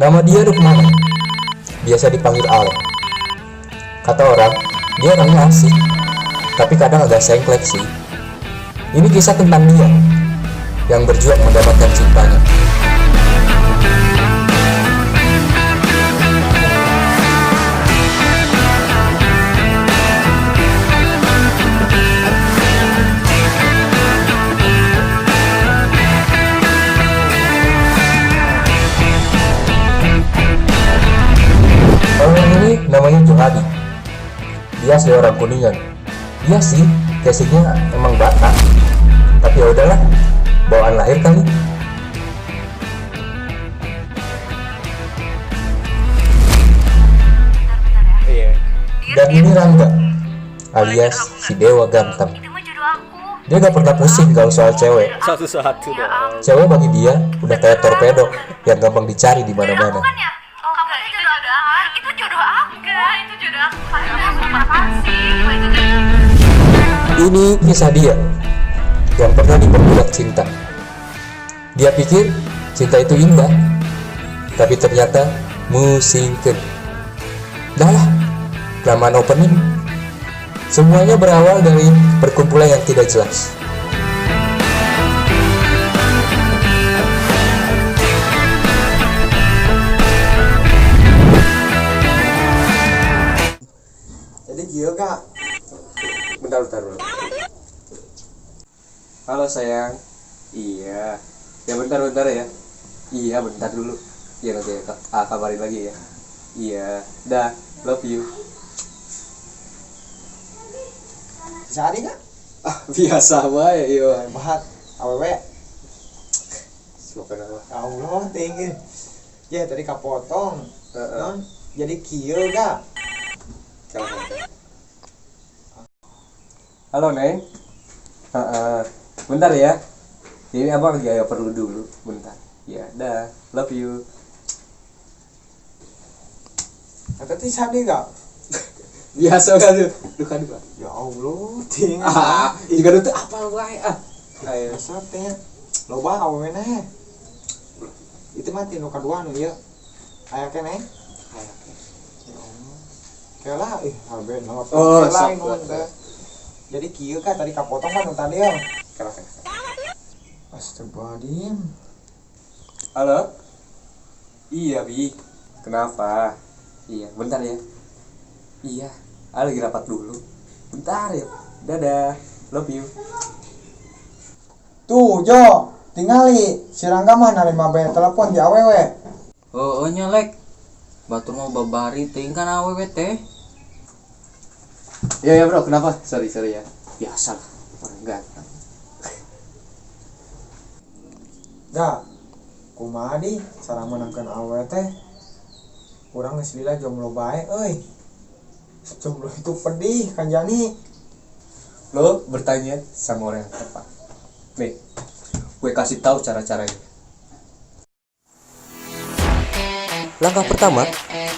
Nama dia Rukmana, biasa dipanggil Alek. Kata orang, dia orangnya asik, tapi kadang agak sengklek sih. Ini kisah tentang dia yang berjuang mendapatkan cintanya. Orang ini namanya Johadi. Dia asli orang Kuningan. Iya sih, casingnya emang Batak. Tapi ya udahlah, bawaan lahir kali. Iya. Dan ini Rangga, alias si Dewa Ganteng. Dia gak pernah pusing kalau soal cewek. Satu-satu dong. Cewek bagi dia udah kayak torpedo yang gampang dicari di mana-mana. Kan ya? Oh, kamu itu jodoh aku. Itu jodoh aku. Itu jodoh aku. Apaan sih? Ini kisah dia yang pernah diperbudak cinta. Dia pikir cinta itu indah, tapi ternyata musingkeun. Dah lah, kelamaan opening. Semuanya berawal dari perkumpulan yang tidak jelas. Jadi kieu, Kak. Bentar, bentar, bro. Halo sayang. Iya. Ya bentar, bentar ya. Iya, bentar dulu. Iya nanti ya, kabarin lagi ya. Iya. Dah, love you. Sehari, Kak? Ah, biasa wae, iya. Hebat. Awewe. Semoga apa? Ya Allah, tinggi. Ya tadi kapotong. Heeh. Non, jadi kieu, Kak. Halo, Neng. Heeh. Bentar ya. Ini abang lagi agak perlu dulu. Bentar. Ya, dah. Love you. Eta teh sadi, Kak? Biasa kan tuh. Duh kan, Pak. Ya Allah, tinggi. Ah, juga tuh apa wae ah. Ayo. Resep teh. Loba awewe na. Itu mah ti nu kadua nu ieu. Aya keneh. Ya Allah. Kela ih, habe nama Oh, kela sok, nu sok, teh. Jadi kieu, Kak, tadi kapotong kan nu tadi ya. Kenapa? Astagfirullahaladzim. Halo? Iya, Bi. Kenapa? Iya, bentar ya. Iya, ah, lagi rapat dulu. Bentar ya. Dadah. Love you. Tuh, Jo, tingali si Rangga mah narima bae telepon di awewe. Oh, nya Lek. Batur mau babari teuing kan awewe teh. Ya ya bro, kenapa? Sorry, sorry ya. Biasa lah, orang ganteng. Ga, kumaha di cara menangkan awewe teh? Urang geus lila jomblo bae euy. Jomblo itu pedih kan Jani. Lo bertanya sama orang yang tepat. Nih, gue kasih tahu cara-caranya. Langkah pertama,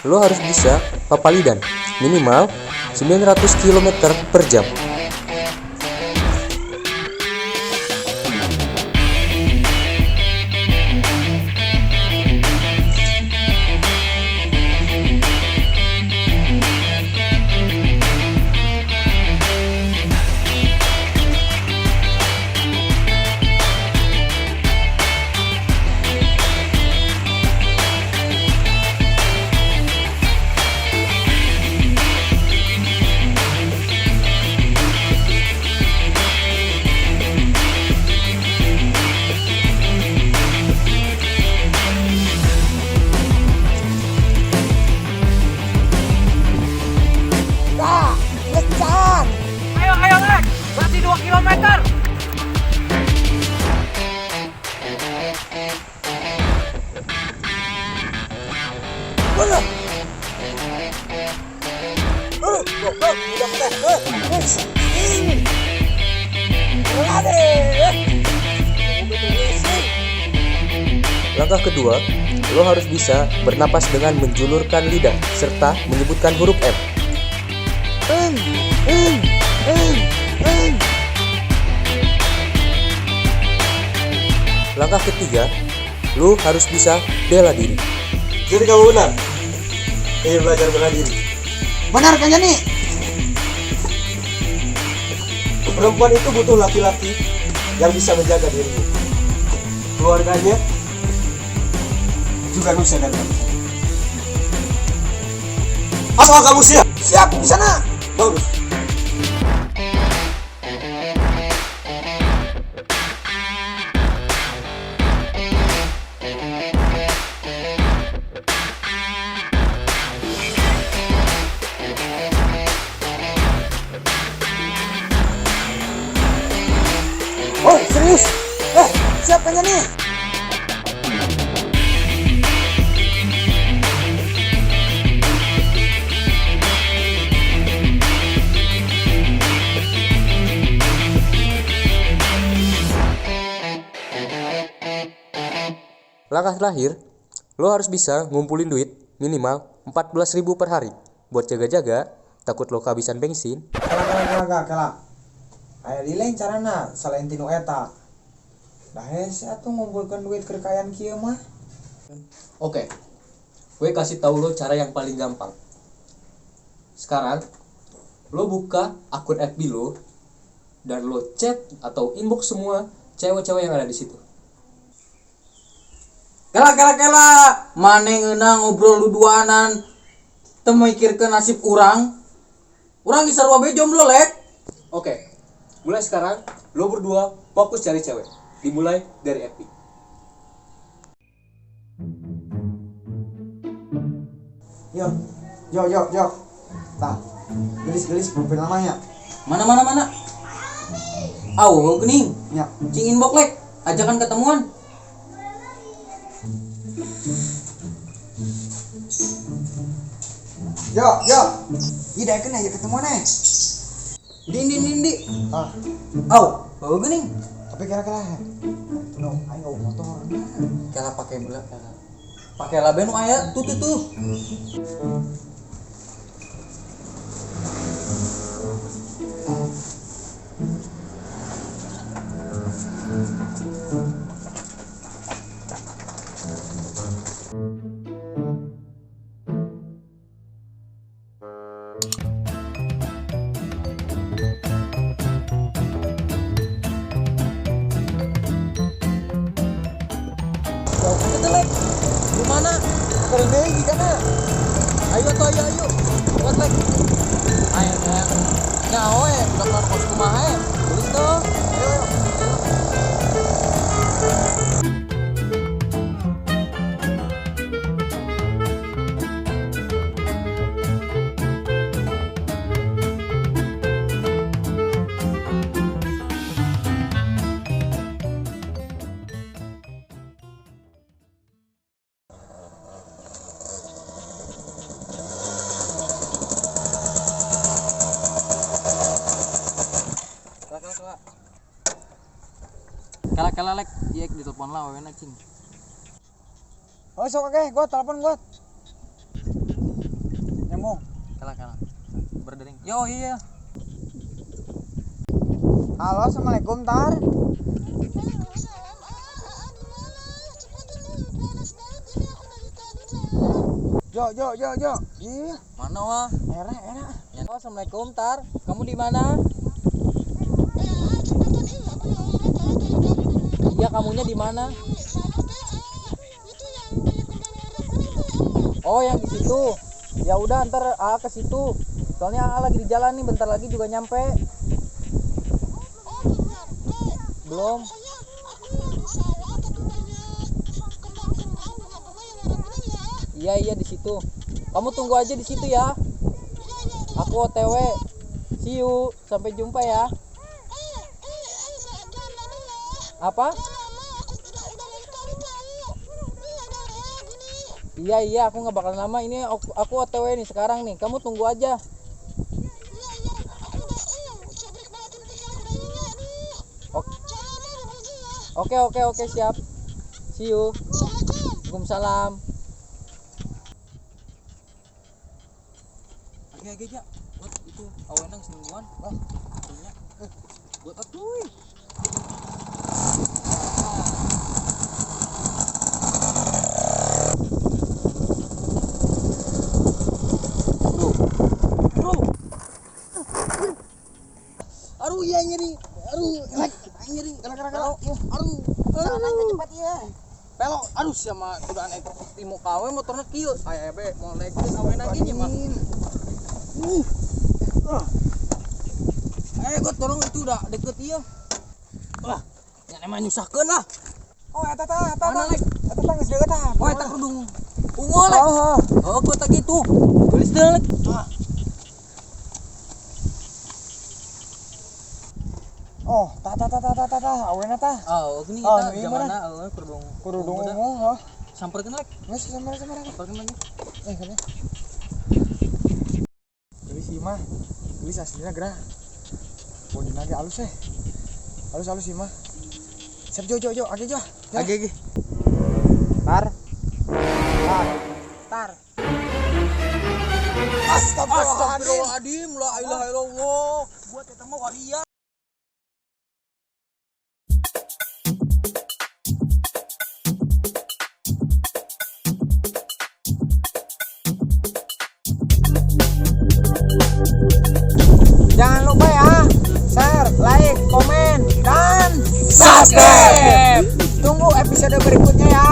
lo harus bisa papalidan minimal 900 km per jam. Ayo ayo Lek, masih 2 kilometer. Langkah kedua, lo harus bisa bernapas dengan menjulurkan lidah serta menyebutkan huruf M. M, M, M, M. Langkah ketiga, lo harus bisa bela diri. Jadi kamu benar ingin belajar bela diri. Benar Kang Jani. Perempuan itu butuh laki-laki yang bisa menjaga dirinya, keluarganya, juga nusa dan bangsa. Apakah kamu siap? Siap di sana. Bagus. Oh, serius? Siap Kang Jani. Langkah terakhir, lo harus bisa ngumpulin duit minimal 14.000 per hari buat jaga-jaga, takut lo kehabisan bensin. Kela kela kela kela kela. Aya di lain carana selain tinu eta. Dah hese atuh ngumpulkeun duit keur kaayaan kieu mah. Oke, gue kasih tahu lo cara yang paling gampang. Sekarang, lo buka akun FB lo dan lo chat atau inbox semua cewek-cewek yang ada di situ. Kela kela kela, maneh ngeunah ngobrol duduanan, teu mikirkeun nasib urang. Urang geus sarua bae jomblo, Lek. Oke, mulai sekarang lo berdua fokus cari cewek. Dimulai dari FB. Yo, yo yo yo. Tah, gelis-gelis profil namanya. Mana mana mana. Aw, geuning. Ya. Cing inbox, Lek. Ajakan ketemuan. Yo, yo. Ih, daekeun aya ketemuan eh. Di di di di. Ah, Aw, bau geuning. tapi kira-kira no, aing eueuh motor. Kela pake beula kela. Pake labe nu aya tuh tuh tuh. Jauh banget Lek. Di mana? Keur deui jigana. Ayo atuh ayo ayo. Buat Lek. Ayo ayo. Nyaho eh, budak keluar kos kumaha eh. Tulis tuh. Ayo ayo. Kela kela kela. Kela kela Lek, ieu ditelepon lah awena cing. Oh, sok oke, gua telepon gua. Nyambung. Kela kela. Berdering. Yo iya. Halo, assalamualaikum Tar. Yo yo yo yo. Iya, Mana wah? era era. Ya, oh, assalamualaikum Tar. Kamu di mana? Iya, kamunya di mana? Oh, yang di situ. Ya udah, ntar AA ke situ. Soalnya AA lagi di jalan nih, bentar lagi juga nyampe. Belum. Iya, iya di situ. Kamu tunggu aja di situ ya. Aku OTW. See you. Sampai jumpa ya. Apa? Iya iya, aku nggak bakal lama ini, aku OTW nih sekarang nih. Kamu tunggu aja. Oke oke oke, siap. See you. Waalaikumsalam. Oke oke ya. Buat itu awenang semingguan. Wah, punya. Buat atuh. Sana naik cepat ya. Pelok, aduh sama udah naik timo kawe motornya kieu. Aya be mau naikeun awe lagi nya mah. Got tolong itu udah deket ieu. Lah, nya emang nyusahkeun lah. Oh, eta tah, eta Mana, tah. Lek? Eta tah geus deukeut tah. Oh, eta kerudung ungu, Lek. Oh, Oh, gua tak gitu. Gelis teh, Lek. Ah, oh, tah tah tah tah tah tah, awena tah. Oh, gini Oh, kita nu ieu zamana mana? kerudung Kerudung dah. ungu, heuh. Samperkeun, Lek. Geus sambar sambar. Samperkeun lagi. Eh, kene. Gelis ieu mah. Gelis aslina geura. Bodina ge alus eh. Alus alus ieu mah. Siap jo jo jo, age jo. Age ge. Tar. Tar. Tar. Astagfirullahaladzim. Astagfirullahaladzim, la ilaha illallah. Buat eta mah waria. Jangan lupa ya, share, like, komen, dan Subscribe. Tunggu episode berikutnya ya.